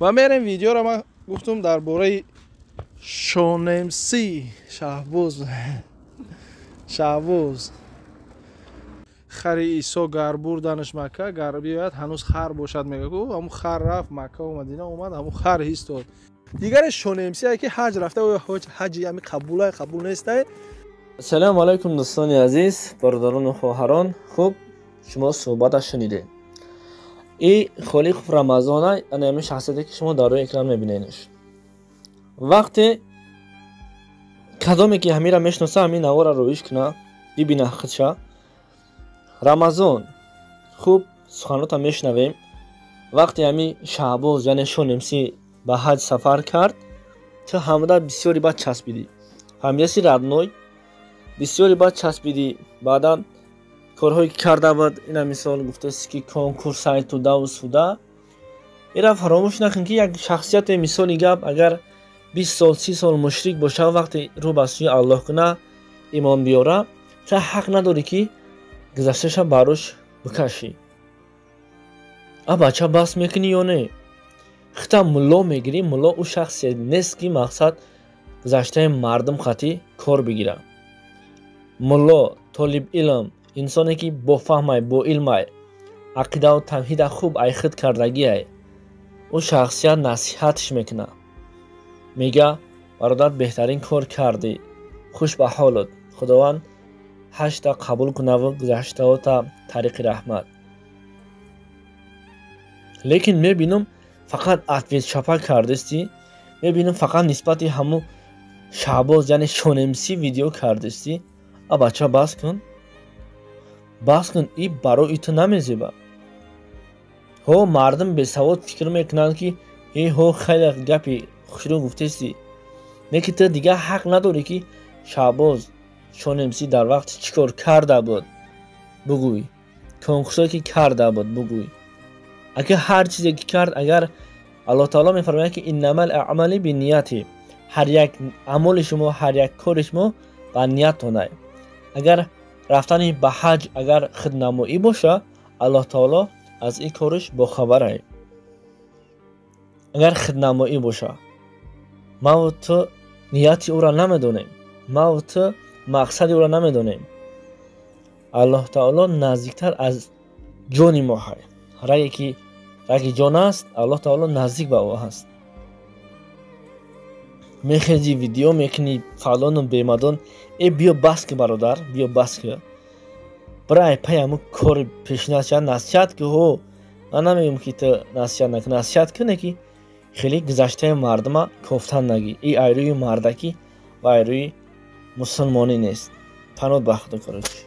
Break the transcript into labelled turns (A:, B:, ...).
A: Ва мерем видеоро ман гуфтум дар бораи Шонемси Шаҳбоз. Шаҳбоз хари Исо гар бурданаш Макка, гар биёяд ҳанӯз хар бошад мега. Гу ҳамун хар рафт Макка ва Мадина омад, ҳамун хар ҳис дод. Дигаре Шонемси ки ҳаҷ рафта, оё ҳаҷи ҳами қабулай қабул нестай?
B: Ассалому алайкум дӯстони азиз, бародарону хоҳарон. Хуб, шумо суҳбата шунидед. И Холиқов Рамазона, ана ҳамин шахсияте ки шумо дар рӯи экран мебинедш. Вақте кадоме ки ҳамира мешиноса, ҳамин навора роиш куна, бибина худша. Рамазон, хуб суханота мешунавем. Вақте ҳамин Шаҳбоз, яъне Шонемси ба ҳаҷ сафар кард, ту ҳамда бисёри бад часпидӣ. Фаҳмидаси родной? Бисёри бад часпидӣ. Баъдан корҳое ки карда буд, ина мисол гуфтаси ки конкурс тудаву суда. Ира фаромӯш накун ки як шахсияте мисоли гап агар 20 сол, 30 сол мушрик боша, вақте рӯ ба сӯи Аллоҳ куна, имон биёра, ту ҳақ надорӣ ки гузашташа барош бикашӣ. А бача бас мекунӣ ё не? Хита мулло мегирӣ, мулло ӯ шахсе нест ки мақсад гузаштаи мардум хатӣ кор бигира. Мулло толиб илм, инсоне ки бофаҳмай, боилмай, ақидаву тавҳида хуб айхид кардагиай, ӯ шахсият насиҳатш мекуна. Мега бародар беҳтарин кор кардӣ, хуш ба ҳолат, Худованд ҳаҷта қабул кунаву гузаштаота тариқи раҳмат. Лекин мебинам фақат ответ чапа кардистӣ, мебинам фақат нисбати ҳамун Шаҳбоз, яъне Шонемси видео кардистӣ. А бача бас кун, бас кун, и барои ту намезеба. Ҳо мардум бесавод фикр мекунанд ки э ҳо хеле гапи хушрӯ гуфтестӣ, лекин ту дигар ҳақ надорӣ ки Шаҳбоз Шонемси дар вақти чӣ кор карда буд бугӯй, конкурсое ки карда буд бугӯй. Агар ҳар чизе ки кард, агар Аллоҳ таоло мефармояд ки иннамал аъмали биннияти, ҳар як амоли шумо, ҳар як кори шумо ба ниятонай. Агар рафтани ба ҳаҷ агар худнамоӣ боша, Аллоҳ таоло аз ин кориш бохабарай. Агар худнамоӣ боша, маву ту нияти ӯро намедонем, маву ту мақсади ӯро намедонем. Аллоҳ таоло наздиктар аз ҷони мо ҳай. Раге ки раги ҷон аст, Аллоҳ таоло наздик ба ӯ ҳаст. Мехези видео мекунӣ фалону бемадон. Э биё бас ки бародар, биё бас ки. Бирай пай ҳамун кори пешина насиҳат ки ҳо. Ман намегӯям ки ту насиҳат накун, насиҳат куне ки хеле гузаштаи мардума кофтан нагӣ. И айрӯи мардакӣ ва айрӯи мусулмонӣ нест. Панот ба худо короче.